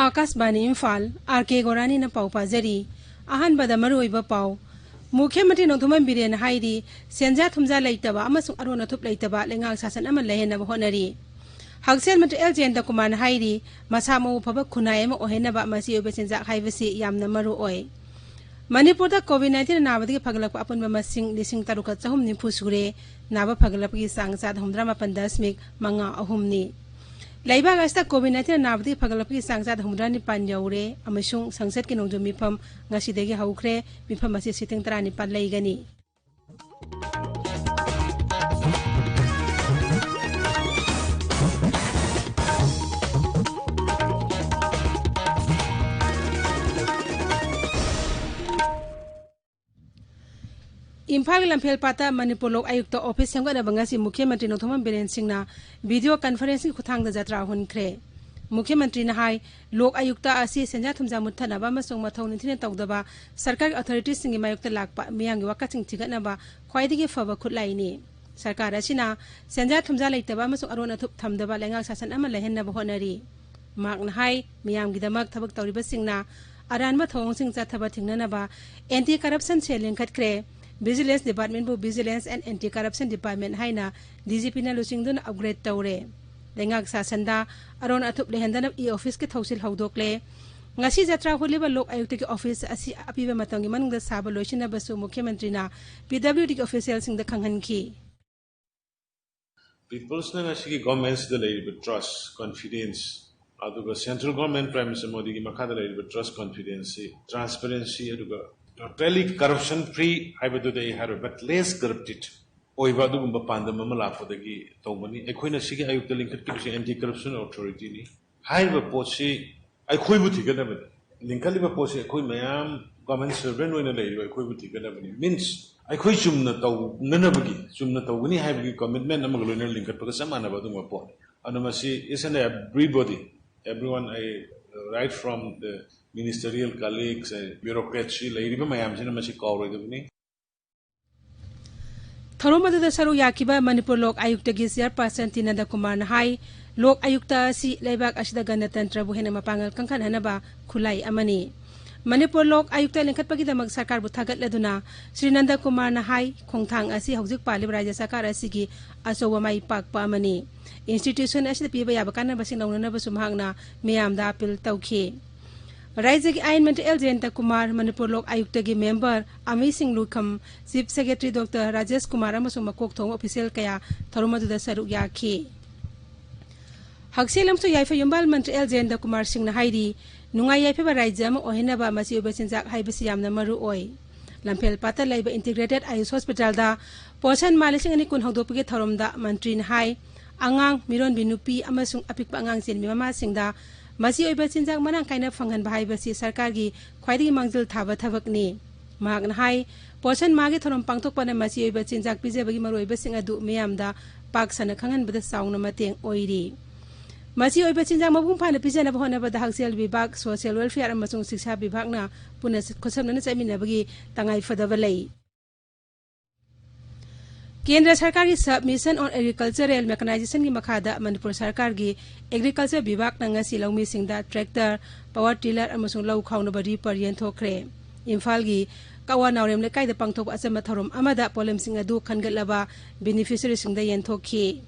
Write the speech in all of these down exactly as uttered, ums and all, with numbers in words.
ꯑꯥꯀꯥꯁꯕꯥꯅꯤ Imphal, R ꯀꯦ ꯒꯣꯔꯥꯅꯤꯅ ꯄꯥꯎ ꯄꯥꯖꯔꯤ꯫ ꯑꯍꯥꯟꯕꯗ ꯃꯔꯨꯑꯣꯏꯕ ꯄꯥꯎ꯫ ꯃꯨꯈ꯭ꯌ ꯃꯟꯇ꯭ꯔꯤ ꯅꯣꯡꯊꯣꯝꯕꯝ ꯕꯤꯔꯦꯟꯅ ꯍꯥꯏꯔꯤ, ꯁꯦꯟꯖꯥ ꯊꯨꯝꯖꯥ ꯂꯩꯇꯕ ꯑꯃꯁꯨꯡ ꯑꯔꯣꯟ ꯑꯊꯨꯞ ꯂꯩꯇꯕ ꯂꯩꯉꯥꯛ ꯁꯥꯁꯟ ꯑꯃ ꯂꯩꯍꯟꯅꯕ ꯍꯣꯠꯅꯔꯤ꯫ ꯍꯛꯁꯦꯜ ꯃꯟꯇ꯭ꯔꯤ ꯑꯦꯜ ꯖꯌꯦꯟꯇ ꯀꯨꯃꯥꯔꯅ ꯍꯥꯏꯔꯤ, ꯃꯁꯥ ꯃꯎ ꯐꯕ ꯈꯨꯟꯅꯥꯏ ꯑꯃ ꯑꯣꯏꯍꯟꯅꯕ ꯃꯆꯤ ꯑꯣꯏꯕ ꯆꯤꯟꯖꯥꯛ ꯍꯥꯏꯕꯁꯤ ꯌꯥꯝꯅ ꯃꯔꯨ ꯑꯣꯏ꯫ ꯃꯅꯤꯄꯨꯔꯗ ꯀꯣꯚꯤꯗ ꯅꯥꯏꯟꯇꯤꯟ ꯅꯥꯕꯗꯒꯤ ꯐꯒꯠꯂꯛꯄ ꯑꯄꯨꯟꯕ ꯃꯁꯤꯡ ꯂꯤꯁꯤꯡ ꯇꯔꯨꯛꯀ ꯆꯍꯨꯝ ꯅꯤꯐꯨ ꯁꯨꯔꯦ꯫ ꯅꯥꯕ ꯐꯒꯠꯂꯛꯄꯒꯤ ꯆꯥꯡ ꯆꯥꯗ ꯍꯨꯝꯗ꯭ꯔꯥ ꯃꯥꯄꯟ ꯗꯁꯃꯤꯛ ꯃꯉꯥ ꯑꯍꯨꯝꯅꯤ꯫ ꯂꯩꯕꯥꯛ ꯑꯁꯤꯗ ꯀꯣꯚꯤꯗ ꯅꯥꯏꯟꯇꯤꯟ ꯅꯥꯕꯗꯒꯤ ꯐꯒꯠꯂꯛꯄꯒꯤ ꯆꯥꯡ ꯆꯥꯗ ꯍꯨꯝꯗ꯭ꯔꯥ ꯅꯤꯄꯥꯟ ꯌꯧꯔꯦ ꯑꯃꯁꯨꯡ ꯁꯪꯁꯠꯀꯤ ꯅꯣꯡꯖꯨ ꯃꯤꯐꯝ ꯉꯁꯤꯗꯒꯤ ꯍꯧꯈ꯭ꯔꯦ꯫ ꯃꯤꯐꯝ ꯑꯁꯤ ꯁꯤꯇꯤꯡ ꯇꯔꯥꯅꯤꯄꯥꯟ ꯂꯩꯒꯅꯤ꯫ ꯏꯝꯐꯥꯜꯒꯤ ꯂꯝꯐꯦꯜ ꯄꯥꯠꯇ ꯃꯅꯤꯄꯨꯔ ꯂꯣꯛ ꯑꯌꯨꯛꯇ ꯑꯣꯐꯤꯁ ꯁꯦꯝꯒꯠꯅꯕ ꯉꯁꯤ ꯃꯨꯈ꯭ꯌ ꯃꯟꯇ꯭ꯔꯤ ꯅꯣꯡꯊꯣꯝꯕꯝ ꯕꯤꯔꯦꯟ ꯁꯤꯡꯅ ꯚꯤꯗꯤꯑꯣ ꯀꯟꯐꯔꯦꯟꯁꯀꯤ ꯈꯨꯠꯊꯥꯡꯗ ꯖꯇ꯭ꯔꯥ ꯍꯨꯟꯈ꯭ꯔꯦ꯫ ꯃꯨꯈ꯭ꯌ ꯃꯟꯇ꯭ꯔꯤꯅ ꯍꯥꯏ, ꯂꯣꯛ ꯑꯌꯨꯛꯇ ꯑꯁꯤ ꯁꯦꯟꯖꯥ ꯊꯨꯝꯖꯥ ꯃꯨꯠꯊꯠꯅꯕ ꯑꯃꯁꯨꯡ ꯃꯊꯧ ꯅꯤꯡꯊꯤꯅ ꯇꯧꯗꯕ ꯁꯔꯀꯥꯔꯒꯤ ꯑꯣꯊꯣꯔꯤꯇꯤꯁꯤꯡꯒꯤ ꯃꯥꯌꯣꯛꯇ ꯂꯥꯛꯄ ꯃꯤꯌꯥꯝꯒꯤ ꯋꯥꯀꯠꯁꯤꯡ ꯊꯤꯒꯠꯅꯕ ꯈ꯭ꯋꯥꯏꯗꯒꯤ ꯐꯕ ꯈꯨꯠꯂꯥꯏꯅꯤ꯫ ꯁꯔꯀꯥꯔ ꯑꯁꯤꯅ ꯁꯦꯟꯖꯥ ꯊꯨꯝꯖꯥ ꯂꯩꯇꯕ ꯑꯃꯁꯨꯡ ꯑꯔꯣꯟ ꯑꯊꯨꯞ ꯊꯝꯗꯕ ꯂꯩꯉꯥꯛ ꯁꯥꯁꯟ ꯑꯃ ꯂꯩꯍꯟꯅꯕ ꯍꯣꯠꯅꯔꯤ꯫ ꯃꯍꯥꯛꯅ ꯍꯥꯏ, ꯃꯤꯌꯥꯝꯒꯤꯗꯃꯛ ꯊꯕꯛ ꯇꯧꯔꯤꯕꯁꯤꯡꯅ ꯑꯔꯥꯟꯕ ꯊꯧꯑꯣꯡꯁꯤꯡ ꯆꯠꯊꯕ ꯊꯤꯡꯅꯅꯕ ꯑꯦꯟꯇꯤ ꯀꯔꯞꯁꯟ ꯁꯦꯜ ꯂꯤꯡꯈꯠꯈ꯭ꯔꯦ꯫ ꯚꯤꯖꯤꯂꯦꯟꯁ ꯗꯤꯄꯥꯔꯠꯃꯦꯟꯕꯨ vigilance and anti corruption department ꯍꯥꯏꯅ ꯗꯤ ꯖꯤ ꯄꯤꯅ ꯂꯨꯆꯤꯡꯗꯨꯅ ꯑꯞꯒ꯭ꯔꯦꯗ ꯇꯧꯔꯦ꯫ ꯂꯩꯉꯥꯛ ꯁꯥꯁꯟꯗ ꯑꯔꯣꯟ ꯑꯊꯨꯞ ꯂꯩꯍꯟꯗꯅꯕ ꯏ ꯑꯣꯐꯤꯁꯀꯤ ꯊꯧꯁꯤꯜ ꯍꯧꯗꯣꯛꯂꯦ꯫ ꯉꯁꯤ ꯖꯇ꯭ꯔꯥ ꯍꯨꯜꯂꯤꯕ ꯂꯣꯛ ꯑꯌꯨꯛꯇꯒꯤ ꯑꯣꯐꯤꯁ ꯑꯁꯤ ꯑꯄꯤꯕ ꯃꯇꯝꯒꯤ ꯃꯅꯨꯡꯗ ꯁꯥꯕ ꯂꯣꯏꯁꯤꯟꯅꯕꯁꯨ ꯃꯨꯈ꯭ꯌ ꯃꯟꯇ꯭ꯔꯤꯅ ꯄꯤ ꯗꯕ꯭ꯂꯤꯎ ꯗꯤꯒꯤ ꯑꯣꯐꯤꯁꯤꯌꯦꯜꯁꯤꯡꯗ ꯈꯪꯍꯟꯈꯤ꯫ ꯄꯤꯄꯜꯁꯅ ꯉꯁꯤꯒꯤ ꯒꯣꯔꯃꯦꯟꯁꯤꯗ ꯂꯩꯔꯤꯕ ꯇ꯭ꯔꯁ, ꯀꯟꯐꯤꯗꯦꯟꯁ, ꯑꯗꯨꯒ ꯁꯦꯟꯇ꯭ꯔꯦꯜ ꯒꯣꯔꯃꯦꯟ ꯄ꯭ꯔꯥꯏꯝ ꯃꯤꯅꯤꯁꯇꯔ ꯃꯣꯗꯤꯒꯤ ꯃꯈꯥꯗ ꯂꯩꯔꯤꯕ ꯇ꯭ꯔꯁ, ꯀꯟꯐꯤꯗꯦꯟꯁꯁꯤ, ꯇ꯭ꯔꯥꯟꯁꯄꯦꯔꯦꯟꯁꯤ, ꯑꯗꯨꯒ ꯇꯣꯇꯦꯂꯤ ꯀꯔꯞꯁꯟ ꯐ꯭ꯔꯤ ꯍꯥꯏꯕꯗꯨꯗꯤ ꯑꯩ ꯍꯥꯏꯔꯣꯏ, ꯕꯠ ꯂꯦꯁ ꯀꯔꯞꯇꯦꯠ ꯑꯣꯏꯕ ꯑꯗꯨꯒꯨꯝꯕ ꯄꯥꯟꯗꯝ ꯑꯃ ꯂꯥꯛꯄꯗꯒꯤ ꯇꯧꯕꯅꯤ꯫ ꯑꯩꯈꯣꯏꯅ ꯁꯤꯒꯤ ꯑꯌꯨꯛꯇ ꯂꯤꯡꯈꯠꯈꯤꯕꯁꯤ ꯑꯦꯟꯇꯤ ꯀꯔꯞꯁꯟ ꯑꯣꯊꯣꯔꯤꯇꯤꯅꯤ꯫ ꯍꯥꯏꯔꯤꯕ ꯄꯣꯠꯁꯤ ꯑꯩꯈꯣꯏꯕꯨ ꯊꯤꯒꯠꯅꯕꯅꯤ꯫ ꯂꯤꯡꯈꯠꯂꯤꯕ ꯄꯣꯠꯁꯤ ꯑꯩꯈꯣꯏ ꯃꯌꯥꯝ ꯒꯣꯔꯃꯦꯟ ꯁꯔꯚꯦꯟ ꯑꯣꯏꯅ ꯂꯩꯔꯤꯕ ꯑꯩꯈꯣꯏꯕꯨ ꯊꯤꯒꯠꯅꯕꯅꯤ꯫ ꯃꯤꯟꯁ, ꯑꯩꯈꯣꯏ ꯆꯨꯝꯅ ꯇꯧꯅꯅꯕꯒꯤ, ꯆꯨꯝꯅ ꯇꯧꯒꯅꯤ ꯍꯥꯏꯕꯒꯤ ꯀꯃꯤꯠꯃꯦꯟ ꯑꯃꯒ ꯂꯣꯏꯅꯅ ꯂꯤꯡꯈꯠꯄꯒ ꯆꯞ ꯃꯥꯟꯅꯕ ꯑꯗꯨꯒꯨꯝꯕ ꯄꯣꯠꯅꯤ꯫ ꯑꯗꯨꯅ ꯃꯁꯤ each and everybody, everyone, I, right from the ministerial colleagues, bureaucracy, ꯂꯩꯔꯤꯕ ꯃꯌꯥꯝꯁꯤꯅ ꯃꯁꯤ ꯀꯥꯎꯔꯣꯏꯗꯕꯅꯤ꯫ ꯊꯧꯔꯝ ꯑꯗꯨꯗ ꯁꯔꯨꯛ ꯌꯥꯈꯤꯕ ꯃꯅꯤꯄꯨꯔ ꯂꯣꯛ ꯑꯌꯨꯛꯇꯒꯤ ꯆꯤꯌꯔꯄꯥꯔꯁꯟ ꯇꯤ ꯅꯟꯗ ꯀꯨꯃꯥꯔꯅ ꯍꯥꯏ, ꯂꯣꯛ ꯑꯌꯨꯛꯇ ꯑꯁꯤ ꯂꯩꯕꯥꯛ ꯑꯁꯤꯗ ꯒꯅꯇꯟꯇ꯭ꯔꯕꯨ ꯍꯦꯟꯅ ꯃꯄꯥꯡꯒꯜ ꯀꯟꯈꯠꯍꯟꯅꯕ ꯈꯨꯠꯂꯥꯏ ꯑꯃꯅꯤ꯫ ꯃꯅꯤꯄꯨꯔ ꯂꯣꯛ ꯑꯌꯨꯛꯇ ꯂꯤꯡꯈꯠꯄꯒꯤꯗꯃꯛ ꯁꯔꯀꯥꯔꯕꯨ ꯊꯥꯒꯠꯂꯗꯨꯅ ꯁ꯭ꯔꯤ ꯅꯟꯗ ꯀꯨꯃꯥꯔꯅ ꯍꯥꯏ, ꯈꯣꯡꯊꯥꯡ ꯑꯁꯤ ꯍꯧꯖꯤꯛ ꯄꯥꯜꯂꯤꯕ ꯔꯥꯖ꯭ꯌ ꯁꯔꯀꯥꯔ ꯑꯁꯤꯒꯤ ꯑꯆꯧꯕ ꯃꯥꯏ ꯄꯥꯛꯄ ꯑꯃꯅꯤ꯫ ꯏꯟꯁꯇꯤꯇ꯭ꯌꯨꯁꯟ ꯑꯁꯤꯗ ꯄꯤꯕ ꯌꯥꯕ ꯀꯥꯟꯅꯕꯁꯤꯡ ꯂꯧꯅꯅꯕꯁꯨ ꯃꯍꯥꯛꯅ ꯃꯤꯌꯥꯝꯗ ꯑꯥꯄꯤꯜ ꯇꯧꯈꯤ꯫ ꯔꯥꯖ꯭ꯌꯒꯤ ꯑꯥꯏꯟ ꯃꯟꯇ꯭ꯔꯤ ꯑꯦꯜ ꯖꯌꯟꯇ ꯀꯨꯃꯥꯔ, ꯃꯅꯤꯄꯨꯔ ꯂꯣꯛ ꯑꯥꯌꯨꯛꯇꯒꯤ ꯃꯦꯝꯕꯔ ꯑꯃꯤ ꯁꯤꯡ Lukham, chief secretary doctor Rajesh Kumar ꯑꯃꯁꯨꯡ ꯃꯀꯣꯛ ꯊꯣꯡꯕ ꯑꯣꯐꯤꯁꯤꯌꯦꯜ ꯀꯌꯥ ꯊꯧꯔꯝ ꯑꯗꯨꯗ ꯁꯔꯨꯛ ꯌꯥꯈꯤ꯫ ꯍꯛꯁꯦꯜ ꯑꯃꯁꯨꯡ ꯌꯥꯏꯐ ꯌꯨꯝꯕꯥꯜ ꯃꯟꯇ꯭ꯔꯤ ꯑꯦꯜ ꯖꯌꯟꯇ ꯀꯨꯃꯥꯔ ꯁꯤꯡꯅ ꯍꯥꯏꯔꯤ, ꯅꯨꯡꯉꯥꯏ ꯌꯥꯏꯐꯕ ꯔꯥꯖ꯭ꯌ ꯑꯃ ꯑꯣꯏꯍꯟꯅꯕ ꯃꯆꯤ ꯑꯣꯏꯕ ꯆꯤꯟꯖꯥꯛ ꯍꯥꯏꯕꯁꯤ ꯌꯥꯝꯅ ꯃꯔꯨ ꯑꯣꯏ꯫ ꯂꯝꯐꯦꯜ ꯄꯥꯠꯇ ꯂꯩꯕ ꯏꯟꯇꯤꯒ꯭ꯔꯦꯇꯦꯗ ꯑꯌꯨꯁ ꯍꯣꯁꯄꯤꯇꯥꯜꯗ ꯄꯣꯁꯟ ꯃꯥ ꯂꯤꯁꯤꯡ ꯑꯅꯤ ꯀꯨꯟ ꯍꯧꯗꯣꯛꯄꯒꯤ ꯊꯧꯔꯝꯗ ꯃꯟꯇ꯭ꯔꯤꯅ ꯍꯥꯏ, ꯑꯉꯥꯡ, ꯃꯤꯔꯣꯟꯕꯤ ꯅꯨꯄꯤ ꯑꯃꯁꯨꯡ ꯑꯄꯤꯛꯄ ꯑꯉꯥꯡ ꯆꯦꯟꯕꯤ ꯃꯃꯥꯁꯤꯡꯗ ꯃꯆꯤ ꯑꯣꯏꯕ ꯆꯤꯟꯖꯥꯛ ꯃꯔꯥꯡ ꯀꯥꯏꯅ ꯐꯪꯍꯟꯕ ꯍꯥꯏꯕꯁꯤ ꯁꯔꯀꯥꯔꯒꯤ ꯈ꯭ꯋꯥꯏꯗꯒꯤ ꯃꯥꯡꯖꯤꯜ ꯊꯥꯕ ꯊꯕꯛꯅꯤ꯫ ꯃꯍꯥꯛꯅ ꯍꯥꯏ, ꯄꯣꯁꯟ ꯃꯥꯒꯤ ꯊꯧꯔꯝ ꯄꯥꯡꯊꯣꯛꯄꯅ ꯃꯆꯤ ꯑꯣꯏꯕ ꯆꯤꯟꯖꯥꯛ ꯄꯤꯖꯕꯒꯤ ꯃꯔꯨꯑꯣꯏꯕꯁꯤꯡ ꯑꯗꯨ ꯃꯤꯌꯥꯝꯗ ꯄꯥꯛ ꯁꯟꯅ ꯈꯪꯍꯟꯕꯗ ꯆꯥꯎꯅ ꯃꯇꯦꯡ ꯑꯣꯏꯔꯤ꯫ ꯃꯆꯤ ꯑꯣꯏꯕ ꯆꯤꯟꯖꯥꯛ ꯃꯄꯨꯡ ꯐꯥꯅ ꯄꯤꯖꯅꯕ ꯍꯣꯠꯅꯕꯗ ꯍꯛꯁꯦꯜ ꯕꯤꯚꯥꯒ, ꯁꯣꯁꯤꯌꯦꯜ ꯋꯦꯜꯐꯤꯌꯥꯔ ꯑꯃꯁꯨꯡ ꯁꯤꯛꯁꯥ ꯕꯤꯚꯥꯒꯅ ꯄꯨꯟꯅ ꯈꯨꯠꯁꯝꯅꯅ ꯆꯠꯃꯤꯟꯅꯕꯒꯤ ꯇꯉꯥꯏ ꯐꯗꯕ ꯂꯩ꯫ ꯀꯦꯟꯗ꯭ꯔ ꯁꯔꯀꯥꯔꯒꯤ ꯁꯕ ꯃꯤꯁꯟ ꯑꯣꯟ ꯑꯦꯒ꯭ꯔꯤꯀꯜꯆꯔꯦꯜ ꯃꯦꯀꯅꯥꯏꯖꯦꯁꯟꯒꯤ ꯃꯈꯥꯗ ꯃꯅꯤꯄꯨꯔ ꯁꯔꯀꯥꯔꯒꯤ ꯑꯦꯒ꯭ꯔꯤꯀꯜꯆꯔ ꯕꯤꯚꯥꯒꯅ ꯉꯁꯤ ꯂꯧꯃꯤꯁꯤꯡꯗ ꯇ꯭ꯔꯦꯛꯇꯔ, ꯄꯥꯋꯔ ꯇꯤꯂꯔ ꯑꯃꯁꯨꯡ ꯂꯧ ꯈꯥꯎꯅꯕ ꯔꯤꯄꯔ ꯌꯦꯟꯊꯣꯛꯈ꯭ꯔꯦ꯫ ꯏꯝꯐꯥꯜꯒꯤ ꯀꯛꯋꯥ ꯅꯥꯎꯔꯦꯝ ꯂꯩꯀꯥꯏꯗ ꯄꯥꯡꯊꯣꯛꯄ ꯑꯆꯝꯕ ꯊꯧꯔꯝ ꯑꯃꯗ ꯄꯣꯠꯂꯝꯁꯤꯡ ꯑꯗꯨ ꯈꯟꯒꯠꯂꯕ ꯕꯦꯅꯤꯐꯤꯁꯔꯤꯁꯤꯡꯗ ꯌꯦꯟꯊꯣꯛꯈꯤ꯫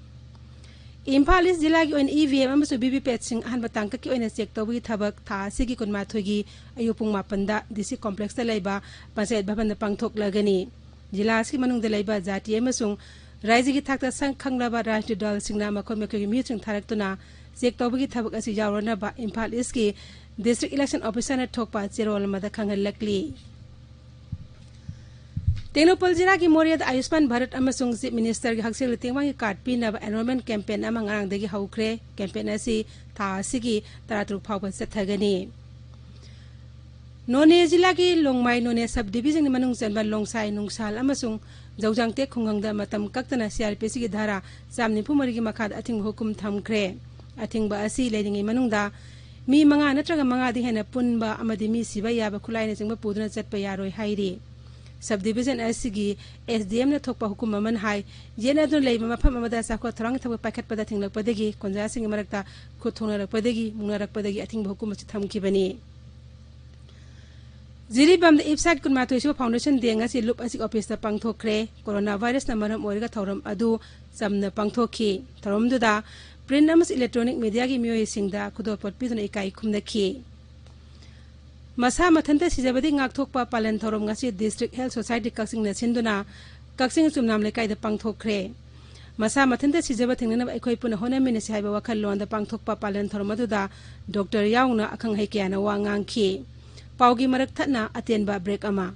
ꯏꯝꯐꯥꯜ ꯏꯁ ꯖꯤꯂꯥꯒꯤ ꯑꯣꯏꯅ ꯏ ꯚꯤ ꯑꯦꯝ ꯑꯃꯁꯨꯡ ꯚꯤ ꯚꯤ ꯄꯦꯠꯁꯤꯡ ꯑꯍꯥꯟꯕ ꯇꯥꯡꯀꯛꯀꯤ ꯑꯣꯏꯅ ꯆꯦꯛ ꯇꯧꯕꯒꯤ ꯊꯕꯛ ꯊꯥ ꯑꯁꯤꯒꯤ ꯀꯨꯟꯃꯥꯊꯣꯏꯒꯤ ꯑꯌꯨꯛ ꯄꯨꯡ ꯃꯥꯄꯟꯗ ꯗꯤ ꯁꯤ ꯀꯣꯝꯄ꯭ꯂꯦꯛꯁꯇ ꯂꯩꯕ ꯄꯟꯆꯥꯌꯠ ꯚꯕꯟꯗ ꯄꯥꯡꯊꯣꯛꯂꯒꯅꯤ꯫ ꯖꯤꯂꯥ ꯑꯁꯤꯒꯤ ꯃꯅꯨꯡꯗ ꯂꯩꯕ ꯖꯥꯇꯤ ꯑꯃꯁꯨꯡ ꯔꯥꯏꯖꯒꯤ ꯊꯥꯛꯇ ꯁꯛ ꯈꯪꯂꯕ ꯔꯥꯖꯅꯤꯇꯤ ꯗꯜꯁꯤꯡꯅ ꯃꯈꯣꯏ ꯃꯈꯣꯏꯒꯤ ꯃꯤꯍꯨꯠꯁꯤꯡ ꯊꯥꯔꯛꯇꯨꯅ ꯆꯦꯛ ꯇꯧꯕꯒꯤ ꯊꯕꯛ ꯑꯁꯤ ꯌꯥꯎꯔꯅꯕ ꯏꯝꯐꯥꯜ ꯏꯁꯀꯤ ꯗꯤꯁꯇ꯭ꯔꯤꯛ ꯏꯂꯦꯛꯁꯟ ꯑꯣꯐꯤꯁꯔꯅ ꯊꯣꯛꯄ ꯆꯦꯔꯣꯜ ꯑꯃꯗ ꯈꯪꯍꯜꯂꯛꯂꯤ꯫ ꯇꯦꯡꯅꯧꯄꯜ ꯖꯤꯂꯥꯒꯤ ꯃꯣꯔꯦꯗ ꯑꯌꯨꯁꯃꯥꯟ ꯚꯥꯔꯠ ꯑꯃꯁꯨꯡ ꯆꯤꯐ ꯃꯤꯅꯤꯁꯇꯔꯒꯤ ꯍꯛꯁꯦꯜꯒꯤ ꯇꯦꯡꯕꯥꯡꯒꯤ ꯀꯥꯔꯗ ꯄꯤꯅꯕ ꯑꯦꯟꯔꯣꯜꯃꯦꯟ ꯀꯦꯝꯄꯦꯟ ꯑꯃ ꯉꯔꯥꯡꯗꯒꯤ ꯍꯧꯈ꯭ꯔꯦ꯫ ꯀꯦꯝꯄꯦꯟ ꯑꯁꯤ ꯊꯥ ꯑꯁꯤꯒꯤ ꯇꯔꯥꯇꯔꯨꯛ ꯐꯥꯎꯕ ꯆꯠꯊꯒꯅꯤ꯫ ꯅꯣꯅꯦ ꯖꯤꯂꯥꯒꯤ ꯂꯣꯡꯃꯥꯏ ꯅꯣꯅꯦ ꯁꯕ ꯗꯤꯕꯤꯖꯟꯒꯤ ꯃꯅꯨꯡ ꯆꯟꯕ ꯂꯣꯡꯁꯥꯏ, ꯅꯨꯡꯁꯥꯜ ꯑꯃꯁꯨꯡ ꯖꯧꯖꯥꯡꯇꯦꯛ ꯈꯨꯡꯒꯪꯗ ꯃꯇꯝ ꯀꯛꯇꯅ ꯁꯤ ꯑꯥꯔ ꯄꯤ ꯁꯤꯒꯤ ꯙꯥꯔꯥ ꯆꯥꯝ ꯅꯤꯐꯨ ꯃꯔꯤꯒꯤ ꯃꯈꯥꯗ ꯑꯊꯤꯡꯕ ꯍꯨꯀꯨꯝ ꯊꯝꯈ꯭ꯔꯦ꯫ ꯑꯊꯤꯡꯕ ꯑꯁꯤ ꯂꯩꯔꯤꯉꯩ ꯃꯅꯨꯡꯗ ꯃꯤ ꯃꯉꯥ ꯅꯠꯇ꯭ꯔꯒ ꯃꯉꯥꯗꯒꯤ ꯍꯦꯟꯅ ꯄꯨꯟꯕ ꯑꯃꯗꯤ ꯃꯤ ꯁꯤꯕ ꯌꯥꯕ ꯈꯨꯠꯂꯥꯏꯅꯆꯤꯡꯕ ꯄꯨꯗꯨꯅ ꯆꯠꯄ ꯌꯥꯔꯣꯏ ꯍꯥꯏꯔꯤ꯫ Sub Division ꯑꯁꯤꯒꯤ S D M ꯅ ꯊꯣꯛꯄ ꯍꯨꯀꯨꯝ ꯑꯃꯅ ꯍꯥꯏ, ꯌꯦꯠꯅꯗꯨꯅ ꯂꯩꯕ ꯃꯐꯝ ꯑꯃꯗ ꯆꯥꯎꯈꯠ ꯊꯧꯔꯥꯡꯒꯤ ꯊꯕꯛ ꯄꯥꯏꯈꯠꯄꯗ ꯊꯦꯡꯂꯛꯄꯗꯒꯤ ꯈꯨꯟꯖꯥꯁꯤꯡꯒꯤ ꯃꯔꯛꯇ ꯈꯨꯠ ꯊꯣꯡꯅꯔꯛꯄꯗꯒꯤ ꯃꯨꯛꯅꯔꯛꯄꯗꯒꯤ ꯑꯊꯤꯡꯕ ꯍꯨꯀꯨꯝ ꯑꯁꯤ ꯊꯝꯈꯤꯕꯅꯤ꯫ ꯖꯤꯔꯤꯕꯥꯝꯗ ꯏꯞꯁꯥꯠ ꯀꯨꯟꯃꯥꯊꯣꯏ ꯁꯨꯕ Foundation Day ꯉꯁꯤ ꯂꯨꯞ ꯑꯁꯤꯒꯤ office ꯇ ꯄꯥꯡꯊꯣꯛꯈ꯭ꯔꯦ꯫ Corona virus ꯅ ꯃꯔꯝ ꯑꯣꯏꯔꯒ ꯊꯧꯔꯝ ꯑꯗꯨ ꯆꯝꯅ ꯄꯥꯡꯊꯣꯛꯈꯤ꯫ ꯊꯧꯔꯝꯗꯨꯗ print ꯑꯃꯁꯨꯡ electronic media ꯒꯤ ꯃꯤꯑꯣꯏꯁꯤꯡꯗ ꯈꯨꯗꯣꯜꯄꯣꯠ ꯄꯤꯗꯨꯅ ꯏꯀꯥꯏ ꯈꯨꯝꯅꯈꯤ꯫ ꯃꯁꯥ ꯃꯊꯟꯇ ꯁꯤꯖꯕꯗꯒꯤ ꯉꯥꯛꯊꯣꯛꯄ ꯄꯥꯂꯟ ꯊꯧꯔꯝ ꯉꯁꯤ District Health Society ꯀꯛꯆꯤꯡꯅ ꯁꯤꯟꯗꯨꯅ ꯀꯛꯆꯤꯡ ꯆꯨꯝꯅꯥꯝ ꯂꯩꯀꯥꯏꯗ ꯄꯥꯡꯊꯣꯛꯈ꯭ꯔꯦ꯫ ꯃꯁꯥ ꯃꯊꯟꯇ ꯁꯤꯖꯕ ꯊꯤꯡꯅꯅꯕ ꯑꯩꯈꯣꯏ ꯄꯨꯟꯅ ꯍꯣꯠꯅꯃꯤꯟꯅꯁꯤ ꯍꯥꯏꯕ ꯋꯥꯈꯜꯂꯣꯟꯗ ꯄꯥꯡꯊꯣꯛꯄ ꯄꯥꯂꯟ ꯊꯧꯔꯝ ꯑꯗꯨꯗ doctor ꯌꯥꯎꯅ ꯑꯈꯪ ꯑꯍꯩ ꯀꯌꯥꯅ ꯋꯥ ꯉꯥꯡꯈꯤ꯫ ꯄꯥꯎꯒꯤ ꯃꯔꯛ ꯊꯠꯅ ꯑꯇꯦꯟꯕ break ꯑꯃ꯫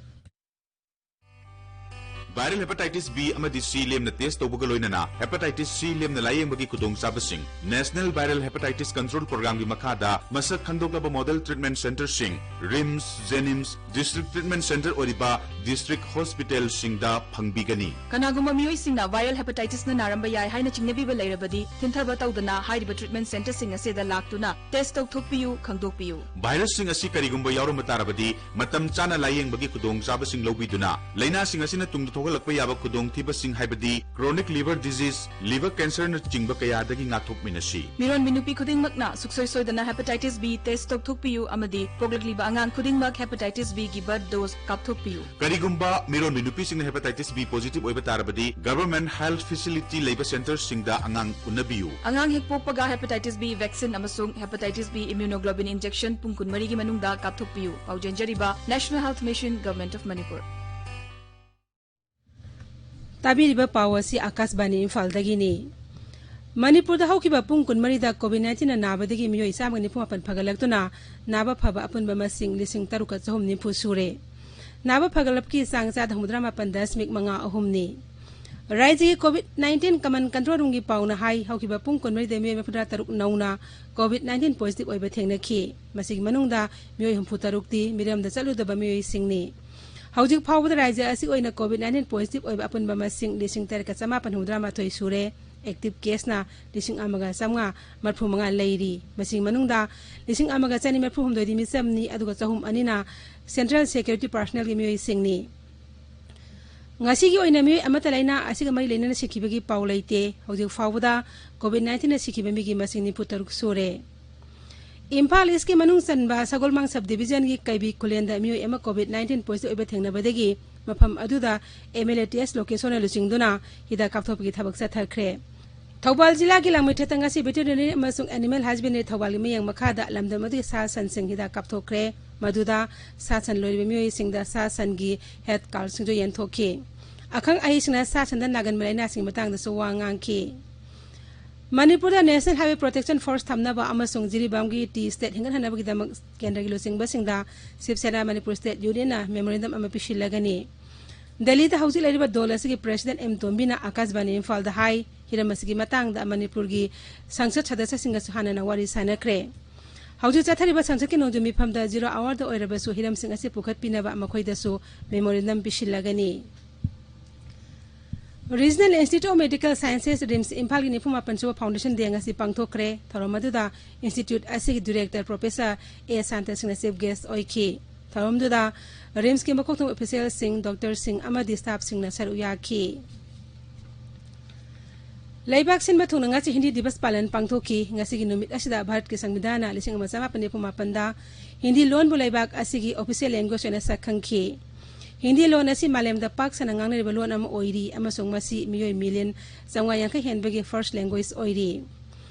Viral hepatitis B ꯑꯃꯗꯤ C ꯂꯦꯝꯅ test ꯇꯧꯕꯒ ꯂꯣꯏꯅꯅ hepatitis C ꯂꯦꯝꯅ ꯂꯥꯌꯦꯡꯕꯒꯤ ꯈꯨꯗꯣꯡꯆꯥꯕꯁꯤꯡ National Viral Hepatitis Control Program ꯒꯤ ꯃꯈꯥꯗ ꯃꯁꯛ ꯈꯪꯗꯣꯛꯂꯕ model treatment centre ꯁꯤꯡ RIMS, JNIMS, district treatment centre ꯑꯣꯏꯔꯤꯕ district hospital ꯁꯤꯡꯗ ꯐꯪꯕꯤꯒꯅꯤ꯫ ꯀꯅꯥꯒꯨꯝꯕ ꯃꯤꯑꯣꯏꯁꯤꯡꯅ viral hepatitis ꯅ ꯅꯥꯔꯝꯕ ꯌꯥꯏ ꯍꯥꯏꯅ ꯆꯤꯡꯅꯕꯤꯕ ꯂꯩꯔꯕꯗꯤ, ꯊꯤꯟꯊꯕ ꯇꯧꯗꯅ ꯍꯥꯏꯔꯤꯕ treatment centre ꯁꯤꯡ ꯑꯁꯤꯗ ꯂꯥꯛꯇꯨꯅ test ꯇꯧꯊꯣꯛꯄꯤꯌꯨ, ꯈꯪꯗꯣꯛꯄꯤꯌꯨ꯫ Virus ꯁꯤꯡ ꯑꯁꯤ ꯀꯔꯤꯒꯨꯝꯕ ꯌꯥꯎꯔꯝꯕ ꯇꯥꯔꯕꯗꯤ, ꯃꯇꯝ ꯆꯥꯅ ꯂꯥꯌꯦꯡꯕꯒꯤ ꯈꯨꯗꯣꯡꯆꯥꯕꯁꯤꯡ ꯂꯧꯕꯤꯗꯨꯅ, ꯂꯥꯏꯅꯥꯁꯤꯡ ꯑꯁꯤꯅ ꯇꯨꯡꯗ ꯊꯣꯛꯍꯜꯂꯛꯄ ꯌꯥꯕ ꯈꯨꯗꯣꯡꯊꯤꯕꯁꯤꯡ, ꯍꯥꯏꯕꯗꯤ chronic liver disease, liver cancer ꯅꯆꯤꯡꯕ ꯀꯌꯥꯗꯒꯤ ꯉꯥꯛꯊꯣꯛꯃꯤꯟꯅꯁꯤ꯫ ꯃꯤꯔꯣꯟꯕꯤ ꯅꯨꯄꯤ ꯈꯨꯗꯤꯡꯃꯛꯅ ꯁꯨꯡꯁꯣꯏ ꯁꯣꯏꯗꯅ hepatitis B test ꯇꯧꯊꯣꯛꯄꯤꯌꯨ ꯑꯃꯗꯤ ꯄꯣꯛꯂꯛꯂꯤꯕ ꯑꯉꯥꯡ ꯈꯨꯗꯤꯡꯃꯛ hepatitis B ꯒꯤ birth dose ꯀꯥꯞꯊꯣꯛꯄꯤꯌꯨ꯫ ꯀꯔꯤꯒꯨꯝꯕ ꯃꯤꯔꯣꯟꯕꯤ ꯅꯨꯄꯤꯁꯤꯡꯅ hepatitis B positive ꯑꯣꯏꯕ ꯇꯥꯔꯕꯗꯤ, government health facility ꯂꯩꯕ centre ꯁꯤꯡꯗ ꯑꯉꯥꯡ ꯎꯅꯕꯤꯌꯨ꯫ ꯑꯉꯥꯡ ꯍꯦꯛ ꯄꯣꯛꯄꯒ hepatitis B vaccine ꯑꯃꯁꯨꯡ hepatitis B immunoglobulin injection ꯄꯨꯡ ꯀꯨꯟꯃꯔꯤꯒꯤ ꯃꯅꯨꯡꯗ ꯀꯥꯞꯊꯣꯛꯄꯤꯌꯨ꯫ ꯄꯥꯎ ꯆꯦꯟꯖꯔꯤꯕ National Health Mission, Government of Manipur꯫ ꯇꯥꯕꯤꯔꯤꯕ ꯄꯥꯎ ꯑꯁꯤ ꯑꯥꯀꯥꯁꯕꯥꯅꯤ ꯏꯝꯐꯥꯜꯗꯒꯤꯅꯤ꯫ ꯃꯅꯤꯄꯨꯔꯗ ꯍꯧꯈꯤꯕ ꯄꯨꯡ ꯀꯨꯟꯃꯔꯤꯗ COVID nineteen ꯅ ꯅꯥꯕꯗꯒꯤ ꯃꯤꯑꯣꯏ ꯆꯥꯝꯃꯒ ꯅꯤꯐꯨ ꯃꯥꯄꯟ ꯐꯒꯠꯂꯛꯇꯨꯅ ꯅꯥꯕ ꯐꯕ ꯑꯄꯨꯟꯕ ꯃꯁꯤꯡ ꯂꯤꯁꯤꯡ ꯇꯔꯨꯛꯀ ꯆꯍꯨꯝ ꯅꯤꯐꯨ ꯁꯨꯔꯦ꯫ ꯅꯥꯕ ꯐꯒꯠꯂꯛꯄꯒꯤ ꯆꯥꯡ ꯆꯥꯗ ꯍꯨꯝꯐꯨꯇꯔꯥ ꯃꯥꯄꯟ ꯗꯁꯃꯤꯛ ꯃꯉꯥ ꯑꯍꯨꯝꯅꯤ꯫ ꯔꯥꯏꯖ꯭ꯌꯒꯤ COVID nineteen command control room ꯒꯤ ꯄꯥꯎꯅ ꯍꯥꯏ, ꯍꯧꯈꯤꯕ ꯄꯨꯡ ꯀꯨꯟꯃꯔꯤꯗ ꯃꯤꯑꯣꯏ ꯃꯔꯤꯐꯨꯇꯔꯥ ꯇꯔꯨꯛ ꯅꯧꯅ COVID nineteen positive ꯑꯣꯏꯕ ꯊꯦꯡꯅꯈꯤ꯫ ꯃꯁꯤꯒꯤ ꯃꯅꯨꯡꯗ ꯃꯤꯑꯣꯏ ꯍꯨꯝꯐꯨ ꯇꯔꯨꯛꯇꯤ ꯃꯤꯔꯝꯗ ꯆꯠꯂꯨꯗꯕ ꯃꯤꯑꯣꯏꯁꯤꯡꯅꯤ꯫ ꯍꯧꯖꯤꯛ ꯐꯥꯎꯕꯗ ꯔꯥꯏꯖ꯭ꯌ ꯑꯁꯤ ꯑꯣꯏꯅ COVID nineteen positive ꯑꯣꯏꯕ ꯑꯄꯨꯟꯕ ꯃꯁꯤꯡ ꯂꯤꯁꯤꯡ ꯇꯔꯦꯠꯀ ꯆꯃꯥꯄꯟ ꯍꯨꯝꯐꯨꯇꯔꯥ ꯃꯥꯊꯣꯏ ꯁꯨꯔꯦ꯫ Active case ꯅ ꯂꯤꯁꯤꯡ ꯑꯃꯒ ꯆꯥꯝꯃꯉꯥ ꯃꯔꯤꯐꯨ ꯃꯉꯥ ꯂꯩꯔꯤ꯫ ꯃꯁꯤꯒꯤ ꯃꯅꯨꯡꯗ ꯂꯤꯁꯤꯡ ꯑꯃꯒ ꯆꯅꯤ ꯃꯔꯤꯐꯨ ꯍꯨꯝꯗꯣꯏꯗꯤ ꯃꯤꯆꯝꯅꯤ, ꯑꯗꯨꯒ ꯆꯍꯨꯝ ꯑꯅꯤꯅ central security personnel ꯒꯤ ꯃꯤꯑꯣꯏꯁꯤꯡꯅꯤ꯫ ꯉꯁꯤꯒꯤ ꯑꯣꯏꯅ ꯃꯤꯑꯣꯏ ꯑꯃꯠꯇ ꯂꯥꯏꯅꯥ ꯑꯁꯤꯒ ꯃꯔꯤ ꯂꯩꯅꯅ ꯁꯤꯈꯤꯕꯒꯤ ꯄꯥꯎ ꯂꯩꯇꯦ꯫ ꯍꯧꯖꯤꯛ ꯐꯥꯎꯕꯗ COVID nineteenꯅ ꯁꯤꯈꯤꯕ ꯃꯤꯒꯤ ꯃꯁꯤꯡ ꯅꯤꯐꯨ ꯇꯔꯨꯛ ꯁꯨꯔꯦ꯫ ꯏꯝꯐꯥꯜ ꯏꯁꯀꯤ ꯃꯅꯨꯡ ꯆꯟꯕ ꯁꯒꯣꯜꯃꯥꯡ sub divisionꯒꯤ ꯀꯩꯕꯤ ꯈꯨꯂꯦꯟꯗ ꯃꯤꯑꯣꯏ ꯑꯃ COVID nineteen positive ꯑꯣꯏꯕ ꯊꯦꯡꯅꯕꯗꯒꯤ ꯃꯐꯝ ꯑꯗꯨꯗ MLATS ꯂꯣꯀꯦꯁꯣꯟꯅ ꯂꯨꯆꯤꯡꯗꯨꯅ ꯍꯤꯗꯥꯛ ꯀꯥꯞꯊꯣꯛꯄꯒꯤ ꯊꯕꯛ ꯆꯠꯊꯈ꯭ꯔꯦ꯫ ꯊꯧꯕꯥꯜ ꯖꯤꯂꯥꯒꯤ ꯂꯥꯡꯃꯩꯊꯦꯠꯇ ꯉꯁꯤ Veterinary ꯑꯃꯁꯨꯡ Animal Husbandry ꯊꯧꯕꯥꯜꯒꯤ ꯃꯤꯠꯌꯦꯡ ꯃꯈꯥꯗ ꯂꯝꯗꯝ ꯑꯗꯨꯒꯤ ꯁꯥ ꯁꯟꯁꯤꯡ ꯍꯤꯗꯥꯛ ꯀꯥꯞꯊꯣꯛꯈ꯭ꯔꯦ꯫ ꯃꯗꯨꯗ ꯁꯥ ꯁꯟ ꯂꯣꯏꯔꯤꯕ ꯃꯤꯑꯣꯏꯁꯤꯡꯗ ꯁꯥ ꯁꯟꯒꯤ health cardꯁꯤꯡꯁꯨ ꯌꯦꯟꯊꯣꯛꯈꯤ꯫ ꯑꯈꯪ ꯑꯍꯩꯁꯤꯡꯅ ꯁꯥ ꯁꯟꯗ ꯅꯥꯒꯟꯕ ꯂꯥꯏꯅꯥꯁꯤꯡꯒꯤ ꯃꯇꯥꯡꯗꯁꯨ ꯋꯥ ꯉꯥꯡꯈꯤ꯫ ꯃꯅꯤꯄꯨꯔꯗ National Highway Protection Force ꯊꯝꯅꯕ ꯑꯃꯁꯨꯡ ꯖꯤꯔꯤꯕꯥꯝꯒꯤ tea estate ꯍꯤꯡꯒꯠꯍꯟꯅꯕꯒꯤꯗꯃꯛ ꯀꯦꯟꯗ꯭ꯔꯒꯤ ꯂꯨꯆꯤꯡꯕꯁꯤꯡꯗ ꯁꯤꯕ ꯁꯦꯅꯥ ꯃꯅꯤꯄꯨꯔ state unionꯅ memorandum ꯑꯃ ꯄꯤꯁꯤꯜꯂꯒꯅꯤ꯫ ꯗꯦꯜꯂꯤꯗ ꯍꯧꯖꯤꯛ ꯂꯩꯔꯤꯕ ꯗꯣꯜ ꯑꯁꯤꯒꯤ president M ꯇꯣꯝꯕꯤꯅ ꯑꯀꯥꯁꯕꯥꯅꯤ ꯏꯝꯐꯥꯜꯗ ꯍꯥꯏ, ꯍꯤꯔꯝ ꯑꯁꯤꯒꯤ ꯃꯇꯥꯡꯗ ꯃꯅꯤꯄꯨꯔꯒꯤ ꯁꯪꯁꯠ ꯁꯗꯁ꯭ꯌꯁꯤꯡꯒꯁꯨ ꯍꯥꯟꯅꯅ ꯋꯥꯔꯤ ꯁꯥꯅꯈ꯭ꯔꯦ꯫ ꯍꯧꯖꯤꯛ ꯆꯠꯊꯔꯤꯕ ꯁꯪꯁꯠꯀꯤ ꯅꯣꯡꯖꯨ ꯃꯤꯐꯝꯗ zero hourꯗ ꯑꯣꯏꯔꯕꯁꯨ ꯍꯤꯔꯝꯁꯤꯡ ꯑꯁꯤ ꯄꯨꯈꯠꯄꯤꯅꯕ ꯃꯈꯣꯏꯗꯁꯨ memorandum ꯄꯤꯁꯤꯜꯂꯒꯅꯤ꯫ Regional Institute of Medical Sciences, RIMS, ꯏꯝꯐꯥꯜꯒꯤ ꯅꯤꯐꯨ ꯃꯥꯄꯟ ꯁꯨꯕ Foundation Day ꯉꯁꯤ ꯄꯥꯡꯊꯣꯛꯈ꯭ꯔꯦ꯫ ꯊꯧꯔꯝ ꯑꯗꯨꯗ institute ꯑꯁꯤꯒꯤ director Professor A ꯁꯥꯟꯇ ꯁꯤꯡꯅ chief guest ꯑꯣꯏꯈꯤ꯫ ꯊꯧꯔꯝꯗꯨꯗ RIMSꯀꯤ ꯃꯀꯣꯛ ꯊꯣꯡꯕ officialꯁꯤꯡ, doctorꯁꯤꯡ ꯑꯃꯗꯤ staffꯁꯤꯡꯅ ꯁꯔꯨꯛ ꯌꯥꯈꯤ꯫ ꯂꯩꯕꯥꯛ ꯁꯤꯟꯕ ꯊꯨꯡꯅ ꯉꯁꯤ ꯍꯤꯟꯗꯤ ꯗꯤꯕꯁ ꯄꯥꯂꯟ ꯄꯥꯡꯊꯣꯛꯈꯤ꯫ ꯉꯁꯤꯒꯤ ꯅꯨꯃꯤꯠ ꯑꯁꯤꯗ ꯚꯥꯔꯠꯀꯤ ꯁꯪꯕꯤꯙꯥꯟꯅ ꯂꯤꯁꯤꯡ ꯑꯃ ꯆꯃꯥꯄꯟ ꯅꯤꯐꯨ ꯃꯥꯄꯟꯗ ꯍꯤꯟꯗꯤ ꯂꯣꯟꯕꯨ ꯂꯩꯕꯥꯛ ꯑꯁꯤꯒꯤ official language ꯑꯣꯏꯅ ꯁꯛꯈꯪꯈꯤ꯫ ꯍꯤꯟꯗꯤ ꯂꯣꯟ ꯑꯁꯤ ꯃꯥꯂꯦꯝꯗ ꯄꯥꯛ ꯁꯟꯅ ꯉꯥꯡꯅꯔꯤꯕ ꯂꯣꯟ ꯑꯃ ꯑꯣꯏꯔꯤ ꯑꯃꯁꯨꯡ ꯃꯁꯤ ꯃꯤꯑꯣꯏ million ꯆꯥꯝꯃꯉꯥ ꯌꯥꯡꯈꯩ ꯍꯦꯟꯕꯒꯤ first language ꯑꯣꯏꯔꯤ꯫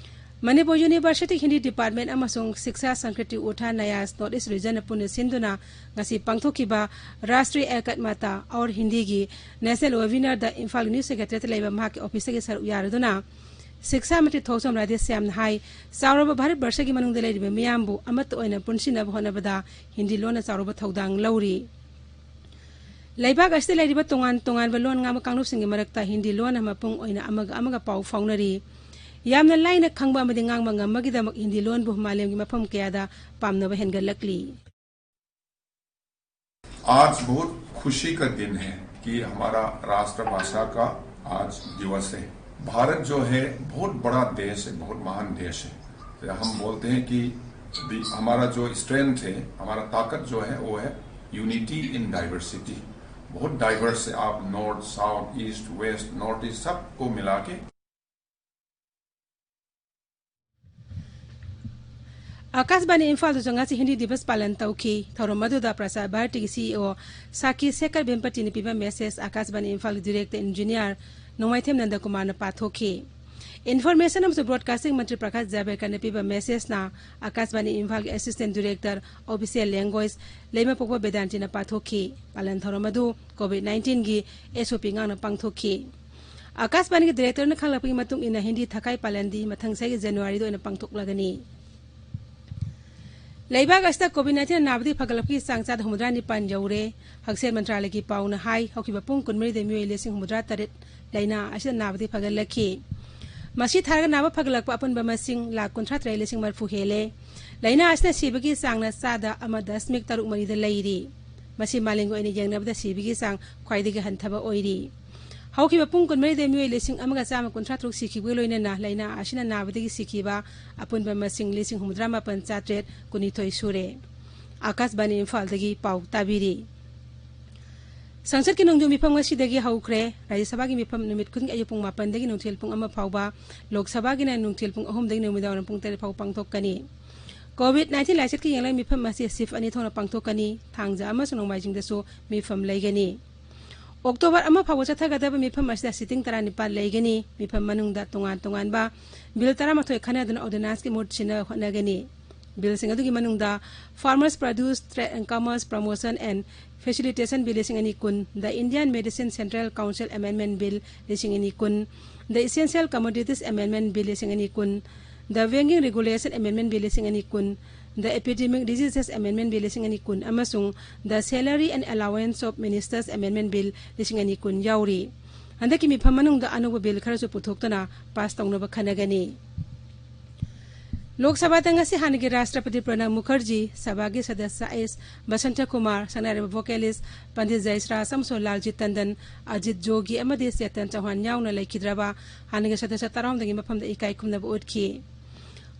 ꯃꯅꯤꯄꯨꯔ University ꯍꯤꯟꯗꯤ department ꯑꯃꯁꯨꯡ ꯁꯤꯛꯁꯥ ꯁꯪꯁꯀ꯭ꯔꯤꯇꯤ ꯎꯊꯥ ꯅꯌꯥꯁ North East Regionꯅ ꯄꯨꯟꯅ ꯁꯤꯟꯗꯨꯅ ꯉꯁꯤ ꯄꯥꯡꯊꯣꯛꯈꯤꯕ ꯔꯥꯁꯇ꯭ꯔꯤꯌ ꯑꯦꯀꯠꯃꯇꯥ ꯑꯣꯔ ꯍꯤꯟꯗꯤꯒꯤ national webinarꯗ ꯏꯝꯐꯥꯜ new secretariatꯇ ꯂꯩꯕ ꯃꯍꯥꯛꯀꯤ officeꯇꯒꯤ ꯁꯔꯨꯛ ꯌꯥꯔꯗꯨꯅ ꯁꯤꯛꯁꯥ ꯃꯟꯇ꯭ꯔꯤ ꯊꯣꯛꯆꯣꯝ ꯔꯥꯙꯦꯁ꯭ꯌꯥꯝꯅ ꯍꯥꯏ, ꯆꯥꯎꯔꯕ ꯚꯥꯔꯠ ꯕꯔꯁꯒꯤ ꯃꯅꯨꯡꯗ ꯂꯩꯔꯤꯕ ꯃꯤꯌꯥꯝꯕꯨ ꯑꯃꯠꯇ ꯑꯣꯏꯅ ꯄꯨꯟꯁꯤꯟꯅꯕ ꯍꯣꯠꯅꯕꯗ ꯍꯤꯟꯗꯤ ꯂꯣꯟꯅ ꯆꯥꯎꯔꯕ ꯊꯧꯗꯥꯡ ꯂꯧꯔꯤ꯫ ꯂꯩꯕꯥꯛ ꯑꯁꯤꯗ ꯂꯩꯔꯤꯕ ꯇꯣꯉꯥꯟ ꯇꯣꯉꯥꯟꯕ ꯂꯣꯟ ꯉꯥꯡꯕ ꯀꯥꯡꯂꯨꯞꯁꯤꯡꯒꯤ ꯃꯔꯛꯇ ꯍꯤꯟꯗꯤ ꯂꯣꯟꯅ ꯃꯄꯨꯡ ꯑꯣꯏꯅ ꯑꯃꯒ ꯑꯃꯒ ꯄꯥꯎ ꯐꯥꯎꯅꯔꯤ꯫ ꯌꯥꯝꯅ ꯂꯥꯏꯅ ꯈꯪꯕ ꯑꯃꯗꯤ ꯉꯥꯡꯕ ꯉꯝꯕꯒꯤꯗꯃꯛ ꯍꯤꯟꯗꯤ ꯂꯣꯟꯕꯨ ꯃꯥꯂꯦꯝꯒꯤ ꯃꯐꯝ ꯀꯌꯥꯗ ꯄꯥꯝꯅꯕ ꯍꯦꯟꯒꯠꯂꯛꯂꯤ꯫ आज बहुत खुशी का दिन है कि हमारा राष्ट्रभाषा का आज दिवस है। भारत जो है बहुत बड़ा देश है, बहुत महान देश है। तो हम बोलते हैं कि the- हमारा जो स्ट्रेंथ है, हमारा ताकत जो है, वो है unity in diversity। बहुत डाइवर्स है। आप north, south, east, west, north east, सबको मिला के। ꯑꯥꯀꯥꯁꯕꯥꯅꯤ ꯏꯝꯐꯥꯜꯗꯁꯨ ꯉꯁꯤ ꯍꯤꯟꯗꯤ ꯗꯤꯕꯁ ꯄꯥꯂꯟ ꯇꯧꯈꯤ꯫ ꯊꯧꯔꯝ ꯑꯗꯨꯗ ꯄ꯭ꯔꯁꯥꯔ ꯚꯥꯔꯇꯤꯒꯤ ꯁꯤ ꯏ ꯑꯣ ꯁꯥꯀꯤ ꯁꯦꯈꯔ ꯚꯦꯝꯄꯇꯤꯅ ꯄꯤꯕ ꯃꯦꯁꯦꯖ ꯑꯥꯀꯥꯁꯕꯥꯅꯤ ꯏꯝꯐꯥꯜꯒꯤ ꯗꯤꯔꯦꯛꯇꯔ ꯏꯟꯖꯤꯅꯤꯌꯥꯔ ꯅꯣꯡꯃꯥꯏꯊꯦꯝ ꯅꯟꯗꯀꯨꯃꯥꯔꯅ ꯄꯥꯊꯣꯛꯈꯤ꯫ ꯏꯟꯐꯣꯔꯃꯦꯁꯟ ꯑꯃꯁꯨꯡ ꯕ꯭ꯔꯣꯗꯀꯥꯁꯇꯤꯡ ꯃꯟꯇ꯭ꯔꯤ ꯄ꯭ꯔꯀꯥꯁ ꯖꯥꯚꯦꯗꯀꯔꯅ ꯄꯤꯕ ꯃꯦꯁꯦꯖꯅ ꯑꯥꯀꯥꯁꯕꯥꯅꯤ ꯏꯝꯐꯥꯜꯒꯤ ꯑꯦꯁꯤꯁꯇꯦꯟ ꯗꯤꯔꯦꯛꯇꯔ ꯑꯣꯐꯤꯁꯤꯌꯦꯜ ꯂꯦꯡꯒ꯭ꯋꯦꯖ ꯂꯩꯃꯄꯣꯛꯄ ꯕꯦꯗꯥꯟꯇꯤꯅ ꯄꯥꯊꯣꯛꯈꯤ꯫ ꯄꯥꯂꯟ ꯊꯧꯔꯝ ꯑꯗꯨ ꯀꯣꯚꯤꯗ ꯅꯥꯏꯟꯇꯤꯟꯒꯤ ꯑꯦꯁ ꯑꯣ ꯄꯤ ꯉꯥꯛꯅ ꯄꯥꯡꯊꯣꯛꯈꯤ꯫ ꯑꯥꯀꯥꯁꯕꯥꯅꯤꯒꯤ ꯗꯤꯔꯦꯛꯇꯔꯅ ꯈꯪꯂꯛꯄꯒꯤ ꯃꯇꯨꯡ ꯏꯟꯅ ꯍꯤꯟꯗꯤ ꯊꯥꯀꯥꯏ ꯄꯥꯂꯟꯗꯤ ꯃꯊꯪ ꯆꯍꯤꯒꯤ ꯖꯅꯋꯥꯔꯤꯗ ꯑꯣꯏꯅ ꯄꯥꯡꯊꯣꯛꯂꯒꯅꯤ꯫ ꯂꯩꯕꯥꯛ ꯑꯁꯤꯗ ꯀꯣꯚꯤꯗ ꯅꯥꯏꯟꯇꯤꯟ ꯅꯥꯕꯗꯤ ꯐꯒꯠꯂꯛꯄꯒꯤ ꯆꯥꯡ ꯆꯥꯗ ꯍꯨꯝꯐꯨꯇꯔꯥ ꯅꯤꯄꯥꯟ ꯌꯧꯔꯦ꯫ ꯍꯛꯁꯦꯜ ꯃꯟꯇ꯭ꯔꯥꯂꯌꯒꯤ ꯄꯥꯎꯅ ꯍꯥꯏ, ꯍꯧꯈꯤꯕ ꯄꯨꯡ ꯀꯨꯟꯃꯔꯤꯗ ꯃꯤꯑꯣꯏ ꯂꯤꯁꯤꯡ ꯍꯨꯝꯐꯨꯇꯔꯥ ꯇꯔꯦꯠ ꯂꯥꯏꯅꯥ ꯑꯁꯤꯅ ꯅꯥꯕꯗꯤ ꯐꯒꯠꯂꯛꯈꯤ꯫ ꯃꯁꯤ ꯊꯥꯔꯒ ꯅꯥꯕ ꯐꯒꯠꯂꯛꯄ ꯑꯄꯨꯟꯕ ꯃꯁꯤꯡ ꯂꯥꯈ ꯀꯨꯟꯊ꯭ꯔꯥ ꯇꯔꯦꯠ ꯂꯤꯁꯤꯡ ꯃꯔꯤꯐꯨ ꯍꯦꯜꯂꯦ꯫ ꯂꯥꯏꯅꯥ ꯑꯁꯤꯅ ꯁꯤꯕꯒꯤ ꯆꯥꯡꯅ ꯆꯥꯗ ꯑꯃ ꯗꯁꯃꯤꯛ ꯇꯔꯨꯛ ꯃꯔꯤꯗ ꯂꯩꯔꯤ꯫ ꯃꯁꯤ ꯃꯥꯂꯦꯝꯒꯤ ꯑꯣꯏꯅ ꯌꯦꯡꯅꯕꯗ ꯁꯤꯕꯒꯤ ꯆꯥꯡ ꯈ꯭ꯋꯥꯏꯗꯒꯤ ꯍꯟꯊꯕ ꯑꯣꯏꯔꯤ꯫ ꯍꯧꯈꯤꯕ ꯄꯨꯡ ꯀꯨꯟꯃꯔꯤꯗ ꯃꯤꯑꯣꯏ ꯂꯤꯁꯤꯡ ꯑꯃꯒ ꯆꯥꯝꯃ ꯀꯨꯟꯊ꯭ꯔꯥ ꯇꯔꯨꯛ ꯁꯤꯈꯤꯕꯒ ꯂꯣꯏꯅꯅ ꯂꯥꯏꯅꯥ ꯑꯁꯤꯅ ꯅꯥꯕꯗꯒꯤ ꯁꯤꯈꯤꯕ ꯑꯄꯨꯟꯕ ꯃꯁꯤꯡ ꯂꯤꯁꯤꯡ ꯍꯨꯝꯐꯨꯇꯔꯥ ꯃꯥꯄꯟ ꯆꯥꯇ꯭ꯔꯦꯠ ꯀꯨꯟꯅꯤꯊꯣꯏ ꯁꯨꯔꯦ꯫ ꯑꯥꯀꯥꯁꯕꯥꯅꯤ ꯏꯝꯐꯥꯜꯗꯒꯤ ꯄꯥꯎ ꯇꯥꯕꯤꯔꯤ꯫ ꯁꯪꯁꯠꯀꯤ ꯅꯣꯡꯖꯨ ꯃꯤꯐꯝ ꯉꯁꯤꯗꯒꯤ ꯍꯧꯈ꯭ꯔꯦ꯫ ꯔꯥꯖ꯭ꯌ ꯁꯚꯥꯒꯤ ꯃꯤꯐꯝ ꯅꯨꯃꯤꯠ ꯈꯨꯗꯤꯡꯒꯤ ꯑꯌꯨꯛ ꯄꯨꯡ ꯃꯥꯄꯟꯗꯒꯤ ꯅꯨꯡꯊꯤꯜ ꯄꯨꯡ ꯑꯃ ꯐꯥꯎꯕ, ꯂꯣꯛ ꯁꯚꯥꯒꯤꯅ ꯅꯨꯡꯊꯤꯜ ꯄꯨꯡ ꯑꯍꯨꯝꯗꯒꯤ ꯅꯨꯃꯤꯗꯥꯡꯋꯥꯏꯔꯝ ꯄꯨꯡ ꯇꯔꯦꯠ ꯐꯥꯎꯕ ꯄꯥꯡꯊꯣꯛꯀꯅꯤ꯫ ꯀꯣꯚꯤꯗ ꯅꯥꯏꯟꯇꯤꯟ ꯂꯥꯏꯆꯠꯀꯤ ꯌꯦꯡꯂꯒ ꯃꯤꯐꯝ ꯑꯁꯤ ꯁꯤꯐ ꯑꯅꯤ ꯊꯣꯛꯅ ꯄꯥꯡꯊꯣꯛꯀꯅꯤ꯫ ꯊꯥꯡꯖ ꯑꯃꯁꯨꯡ ꯅꯣꯡꯃꯥꯏꯖꯤꯡꯗꯁꯨ ꯃꯤꯐꯝ ꯂꯩꯒꯅꯤ꯫ ꯑꯣꯛꯇꯣꯕꯔ ꯑꯃ ꯐꯥꯎꯕ ꯆꯠꯊꯒꯗꯕ ꯃꯤꯐꯝ ꯑꯁꯤꯗ ꯁꯤꯇꯤꯡ ꯇꯔꯥꯅꯤꯄꯥꯜ ꯂꯩꯒꯅꯤ꯫ ꯃꯤꯐꯝ ꯃꯅꯨꯡꯗ ꯇꯣꯉꯥꯟ ꯇꯣꯉꯥꯟꯕ ꯕꯤꯜ ꯇꯔꯥꯃꯥꯊꯣꯏ ꯈꯟꯅꯗꯨꯅ ꯑꯣꯔꯗꯤꯅꯥꯟꯁꯀꯤ ꯃꯍꯨꯠ ꯁꯤꯟꯅ ꯍꯣꯠꯅꯒꯅꯤ꯫ ꯕꯤꯜꯁꯤꯡ ꯑꯗꯨꯒꯤ ꯃꯅꯨꯡꯗ Farmers Produce Trade and Commerce Promotion and Facilitation Bill ꯂꯤꯁꯤꯡ ꯑꯅꯤ ꯀꯨꯟ, The Indian Medicine Central Council Amendment Bill ꯂꯤꯁꯤꯡ ꯑꯅꯤ ꯀꯨꯟ, The Essential Commodities Amendment Bill ꯂꯤꯁꯤꯡ ꯑꯅꯤ ꯀꯨꯟ, The Banking Regulation Amendment Bill ꯂꯤꯁꯤꯡ ꯑꯅꯤ ꯀꯨꯟ, The Epidemic Diseases Amendment Bill ꯂꯤꯁꯤꯡ ꯑꯅꯤ ꯀꯨꯟ ꯑꯃꯁꯨꯡ The Salary and Allowance of Ministers Amendment Bill ꯂꯤꯁꯤꯡ ꯑꯅꯤ ꯀꯨꯟ ꯌꯥꯎꯔꯤ꯫ ꯍꯟꯗꯛꯀꯤ ꯃꯤꯐꯝ ꯃꯅꯨꯡꯗ ꯑꯅꯧꯕ ꯕꯤꯜ ꯈꯔꯁꯨ ꯄꯨꯊꯣꯛꯇꯨꯅ ꯄꯥꯁ ꯇꯧꯅꯕ ꯈꯟꯅꯒꯅꯤ꯫ ꯂꯣꯛ ꯁꯚꯥꯗ ꯉꯁꯤ ꯍꯥꯟꯅꯒꯤ ꯔꯥꯁꯇ꯭ꯔꯄꯇꯤ ꯄ꯭ꯔꯅꯕ ꯃꯨꯈꯔꯖꯤ, ꯁꯚꯥꯒꯤ ꯁꯗꯁ꯭ꯌ ꯑꯦꯁ ꯕꯁꯟꯇ ꯀꯨꯃꯥꯔ, ꯁꯛꯅꯥꯏꯔꯕ ꯚꯣꯀꯦꯂꯤꯁ ꯄꯟꯗꯤꯠ ꯖꯌꯁ꯭ꯔꯥꯖ ꯑꯃꯁꯨꯡ ꯂꯥꯜꯖꯤꯠ ꯇꯟꯗꯟ, ꯑꯖꯤꯠ ꯖꯣꯒꯤ ꯑꯃꯗꯤ ꯆꯦꯇꯟ ꯆꯧꯍꯥꯟ ꯌꯥꯎꯅ ꯂꯩꯈꯤꯗ꯭ꯔꯕ ꯍꯥꯟꯅꯒꯤ ꯁꯗꯁ꯭ꯌ ꯇꯔꯥꯍꯨꯝꯗꯣꯏꯒꯤ ꯃꯐꯝꯗ ꯏꯀꯥꯏ ꯈꯨꯝꯅꯕ ꯎꯠꯈꯤ꯫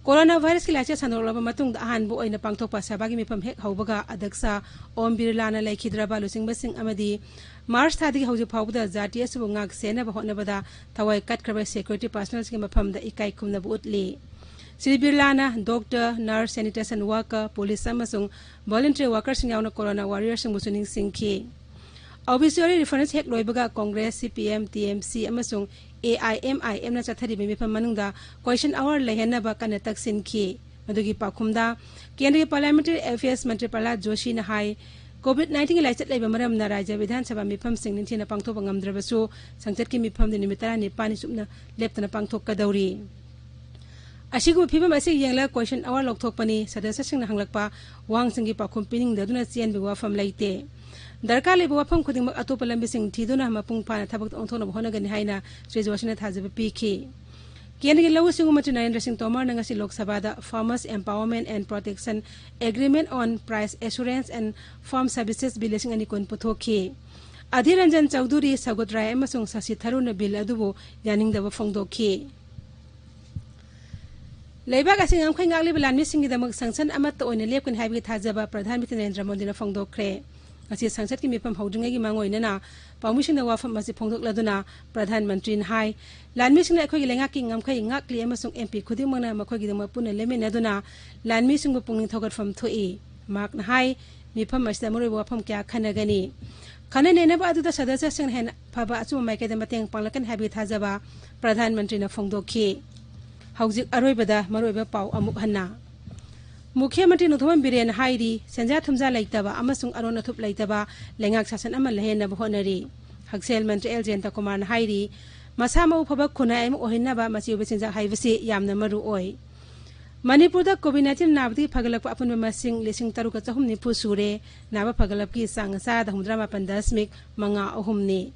ꯀꯣꯔꯣꯅꯥ ꯚꯥꯏꯔꯁꯀꯤ ꯂꯥꯏꯆꯠ ꯁꯟꯗꯣꯔꯛꯂꯕ ꯃꯇꯨꯡꯗ ꯑꯍꯥꯟꯕ ꯑꯣꯏꯅ ꯄꯥꯡꯊꯣꯛꯄ ꯁꯚꯥꯒꯤ ꯃꯤꯐꯝ ꯍꯦꯛ ꯍꯧꯕꯒ ꯑꯗꯛꯁ ꯑꯣꯝ ꯕꯤꯔꯂꯥꯅ ꯂꯩꯈꯤꯗ꯭ꯔꯕ ꯂꯨꯆꯤꯡꯕꯁꯤꯡ ꯑꯃꯗꯤ ꯃꯥꯔꯆ ꯊꯥꯗꯒꯤ ꯍꯧꯖꯤꯛ ꯐꯥꯎꯕꯗ ꯖꯥꯇꯤ ꯑꯁꯤꯕꯨ ꯉꯥꯛ ꯁꯦꯟꯅꯕ ꯍꯣꯠꯅꯕꯗ ꯊꯋꯥꯏ ꯀꯠꯈ꯭ꯔꯕ ꯁꯦꯀ꯭ꯌꯨꯔꯤꯇꯤ ꯄꯥꯔꯁꯣꯅꯦꯜꯁꯤꯡꯒꯤ ꯃꯐꯝꯗ ꯏꯀꯥꯏ ꯈꯨꯝꯅꯕ ꯎꯠꯂꯤ꯫ ꯁ꯭ꯔꯤ ꯕꯤꯔꯂꯥꯅ doctor, nurse, sanitation worker, police ꯑꯃꯁꯨꯡ ꯚꯣꯂꯨꯟꯇꯤꯌꯔ ꯋꯥꯔꯀꯔꯁꯤꯡ ꯌꯥꯎꯅ ꯀꯣꯔꯣꯅꯥ ꯋꯥꯔꯤꯌꯔꯁꯤꯡꯕꯨꯁꯨ ꯅꯤꯡꯁꯤꯡꯈꯤ꯫ ꯑꯣꯕꯤꯁꯤ ꯔꯤꯐꯔꯦꯟꯁ ꯍꯦꯛ ꯂꯣꯏꯕꯒ ꯀꯣꯡꯒ꯭ꯔꯦꯁ, ꯁꯤ P M, T M C ꯑꯃꯁꯨꯡ ꯑꯦ ꯑꯥꯏ ꯑꯦꯝ ꯑꯥꯏ ꯑꯦꯝꯅ ꯆꯠꯊꯔꯤꯕ ꯃꯤꯐꯝ ꯃꯅꯨꯡꯗ ꯀꯣꯏꯁꯟ ꯑꯋꯥꯔ ꯂꯩꯍꯟꯅꯕ ꯀꯟꯅ ꯇꯛꯁꯤꯟꯈꯤ꯫ ꯃꯗꯨꯒꯤ ꯄꯥꯎꯈꯨꯝꯗ ꯀꯦꯟꯗ꯭ꯔꯒꯤ ꯄꯥꯔꯂꯤꯌꯥꯃꯦꯟꯇꯔꯤ ꯑꯦꯐꯤꯌꯔꯁ ꯃꯟꯇ꯭ꯔꯤ ꯄ꯭ꯔꯍꯂꯥꯗ ꯖꯣꯁꯤꯅ ꯍꯥꯏ, ꯀꯣꯚꯤꯗ ꯅꯥꯏꯟꯇꯤꯟꯒꯤ ꯂꯥꯏꯆꯠ ꯂꯩꯕ ꯃꯔꯝꯅ ꯔꯥꯖ꯭ꯌ ꯕꯤꯙꯥꯟ ꯁꯚꯥ ꯃꯤꯐꯝꯁꯤꯡ ꯅꯤꯡꯊꯤꯅ ꯄꯥꯡꯊꯣꯛꯄ ꯉꯝꯗ꯭ꯔꯕꯁꯨ ꯁꯪꯁꯠꯀꯤ ꯃꯤꯐꯝꯗꯤ ꯅꯨꯃꯤꯠ ꯇꯔꯥꯅꯤꯄꯥꯜꯅꯤ ꯆꯨꯞꯅ ꯂꯦꯞꯇꯅ ꯄꯥꯡꯊꯣꯛꯀꯗꯧꯔꯤ꯫ ꯑꯁꯤꯒꯨꯝꯕ ꯐꯤꯕꯝ ꯑꯁꯤ ꯌꯦꯡꯂꯒ ꯀꯣꯏꯁꯟ ꯑꯋꯥꯔ ꯂꯧꯊꯣꯛꯄꯅꯤ꯫ ꯁꯗꯁ꯭ꯌꯁꯤꯡꯅ ꯍꯪꯂꯛꯄ ꯋꯥꯍꯪꯁꯤꯡꯒꯤ ꯄꯥꯎꯈꯨꯝ ꯄꯤꯅꯤꯡꯗꯗꯨꯅ ꯆꯦꯟꯕꯒꯤ ꯋꯥꯐꯝ ꯂꯩꯇꯦ꯫ ꯗꯔꯀꯥꯔ ꯂꯩꯕ ꯋꯥꯐꯝ ꯈꯨꯗꯤꯡꯃꯛ ꯑꯇꯣꯞꯄ ꯂꯝꯕꯤꯁꯤꯡ ꯊꯤꯗꯨꯅ ꯃꯄꯨꯡ ꯐꯥꯅ ꯊꯕꯛꯇ ꯑꯣꯟꯊꯣꯛꯅꯕ ꯍꯣꯠꯅꯒꯅꯤ ꯍꯥꯏꯅ ꯁ꯭ꯔꯤ ꯖꯣꯁꯤꯅ ꯊꯥꯖꯕ ꯄꯤꯈꯤ꯫ ꯀꯦꯟꯗ꯭ꯔꯒꯤ ꯂꯧꯎ ꯁꯤꯡꯎ ꯃꯟꯇ꯭ꯔꯤ ꯅꯔꯦꯟꯗ꯭ꯔ ꯁꯤꯡ ꯇꯣꯃꯔꯅ ꯉꯁꯤ ꯂꯣꯛ ꯁꯚꯥꯗ Farmers Empowerment and Protection Agreement on Price Assurance and Farm Services Bill ꯂꯤꯁꯤꯡ ꯑꯅꯤ ꯀꯨꯟ ꯄꯨꯊꯣꯛꯈꯤ꯫ ꯑꯙꯤꯔ ꯔꯟꯖꯟ ꯆꯧꯙꯨꯔꯤ, ꯁꯧꯒꯠ ꯔꯥꯏ ꯑꯃꯁꯨꯡ ꯁꯁꯤ ꯊꯔꯨꯔꯅ ꯕꯤꯜ ꯑꯗꯨꯕꯨ ꯌꯥꯅꯤꯡꯗꯕ ꯐꯣꯡꯗꯣꯛꯈꯤ꯫ ꯂꯩꯕꯥꯛ ꯑꯁꯤ ꯉꯝꯈꯩ ꯉꯥꯛꯂꯤꯕ ꯂꯥꯟꯃꯤꯁꯤꯡꯒꯤꯗꯃꯛ ꯁꯪꯁꯟ ꯑꯃꯠꯇ ꯑꯣꯏꯅ ꯂꯦꯞꯀꯅꯤ ꯍꯥꯏꯕꯒꯤ ꯊꯥꯖꯕ ꯄ꯭ꯔꯙꯥꯟ ꯃꯟꯇ꯭ꯔꯤ ꯅꯔꯦꯟꯗ꯭ꯔ ꯃꯣꯗꯤꯅ ꯐꯣꯡꯗꯣꯛꯈ꯭ꯔꯦ꯫ ꯉꯁꯤ ꯁꯪꯁꯠꯀꯤ ꯃꯤꯐꯝ ꯍꯧꯗ꯭ꯔꯤꯉꯩꯒꯤ ꯃꯥꯡꯑꯣꯏꯅꯅ ꯄꯥꯎꯃꯤꯁꯤꯡꯅ ꯋꯥꯐꯝ ꯑꯁꯤ ꯐꯣꯡꯗꯣꯛꯂꯗꯨꯅ ꯄ꯭ꯔꯙꯥꯟ ꯃꯟꯇ꯭ꯔꯤꯅ ꯍꯥꯏ, ꯂꯥꯟꯃꯤꯁꯤꯡꯅ ꯑꯩꯈꯣꯏꯒꯤ ꯂꯩꯉꯥꯛꯀꯤ ꯉꯝꯈꯩ ꯉꯥꯛꯂꯤ ꯑꯃꯁꯨꯡ ꯑꯦꯝ ꯄꯤ ꯈꯨꯗꯤꯡꯃꯛꯅ ꯃꯈꯣꯏꯒꯤꯗꯃꯛ ꯄꯨꯟꯅ ꯂꯦꯞꯃꯤꯟꯅꯗꯨꯅ ꯂꯥꯟꯃꯤꯁꯤꯡꯕꯨ ꯄꯨꯛꯅꯤꯡ ꯊꯧꯒꯠꯐꯝ ꯊꯣꯛꯏ꯫ ꯃꯍꯥꯛꯅ ꯍꯥꯏ, ꯃꯤꯐꯝ ꯑꯁꯤꯗ ꯃꯔꯨꯑꯣꯏꯕ ꯋꯥꯐꯝ ꯀꯌꯥ ꯈꯟꯅꯒꯅꯤ꯫ ꯈꯟꯅ ꯅꯩꯅꯕ ꯑꯗꯨꯗ ꯁꯗꯁ꯭ꯌꯁꯤꯡꯅ ꯍꯦꯟꯅ ꯐꯕ ꯑꯆꯨꯝꯕ ꯃꯥꯏꯀꯩꯗ ꯃꯇꯦꯡ ꯄꯥꯡꯂꯛꯀꯅꯤ ꯍꯥꯏꯕꯒꯤ ꯊꯥꯖꯕ ꯄ꯭ꯔꯙꯥꯟ ꯃꯟꯇ꯭ꯔꯤꯅ ꯐꯣꯡꯗꯣꯛꯈꯤ꯫ ꯍꯧꯖꯤꯛ ꯑꯔꯣꯏꯕꯗ ꯃꯔꯨꯑꯣꯏꯕ ꯄꯥꯎ ꯑꯃꯨꯛ ꯍꯟꯅ꯫ ꯃꯨꯈ꯭ꯌ ꯃꯟꯇ꯭ꯔꯤ ꯅꯣꯡꯊꯣꯝꯕꯝ ꯕꯤꯔꯦꯟꯅ ꯍꯥꯏꯔꯤ, ꯁꯦꯟꯖꯥ ꯊꯨꯝꯖꯥ ꯂꯩꯇꯕ ꯑꯃꯁꯨꯡ ꯑꯔꯣꯟ ꯑꯊꯨꯞ ꯂꯩꯇꯕ ꯂꯩꯉꯥꯛ ꯁꯥꯁꯟ ꯑꯃ ꯂꯩꯍꯟꯅꯕ ꯍꯣꯠꯅꯔꯤ꯫ ꯍꯛꯁꯦꯜ ꯃꯟꯇ꯭ꯔꯤ ꯑꯦꯜ ꯖꯌꯟꯇ ꯀꯨꯃꯥꯔꯅ ꯍꯥꯏꯔꯤ, ꯃꯁꯥ ꯃꯎ ꯐꯕ ꯈꯨꯟꯅꯥꯏ ꯑꯃ ꯑꯣꯏꯍꯟꯅꯕ ꯃꯆꯤ ꯑꯣꯏꯕ ꯆꯤꯟꯖꯥꯛ ꯍꯥꯏꯕꯁꯤ ꯌꯥꯝꯅ ꯃꯔꯨ ꯑꯣꯏ꯫ ꯃꯅꯤꯄꯨꯔꯗ ꯀꯣꯚꯤꯗ ꯅꯥꯏꯟꯇꯤꯟ ꯅꯥꯕꯗꯒꯤ ꯐꯒꯠꯂꯛꯄ ꯑꯄꯨꯟꯕ ꯃꯁꯤꯡ ꯂꯤꯁꯤꯡ ꯇꯔꯨꯛꯀ ꯆꯍꯨꯝ ꯅꯤꯐꯨ ꯁꯨꯔꯦ꯫ ꯅꯥꯕ ꯐꯒꯠꯂꯛꯄꯒꯤ ꯆꯥꯡ ꯆꯥꯗ ꯍꯨꯝꯗ꯭ꯔꯥ ꯃꯥꯄꯟ ꯗꯁꯃꯤꯛ ꯃꯉꯥ ꯑꯍꯨꯝꯅꯤ꯫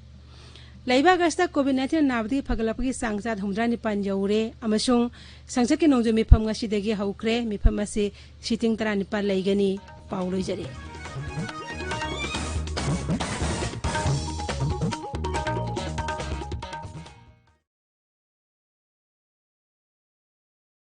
ꯂꯩꯕꯥꯛ ꯑꯁꯤꯗ ꯀꯣꯚꯤꯗ ꯅꯥꯏꯟꯇꯤꯟ ꯅꯥꯕꯗꯒꯤ ꯐꯒꯠꯂꯛꯄꯒꯤ ꯆꯥꯡ ꯆꯥꯗ ꯍꯨꯝꯗ꯭ꯔꯥ ꯅꯤꯄꯥꯟ ꯌꯧꯔꯦ ꯑꯃꯁꯨꯡ ꯁꯪꯁꯠꯀꯤ ꯅꯣꯡꯖꯨ ꯃꯤꯐꯝ ꯉꯁꯤꯗꯒꯤ ꯍꯧꯈ꯭ꯔꯦ꯫ ꯃꯤꯐꯝ ꯑꯁꯤ ꯁꯤꯇꯤꯡ ꯇꯔꯥꯅꯤꯄꯥꯟ ꯂꯩꯒꯅꯤ꯫ ꯄꯥꯎ ꯂꯣꯏꯖꯔꯦ꯫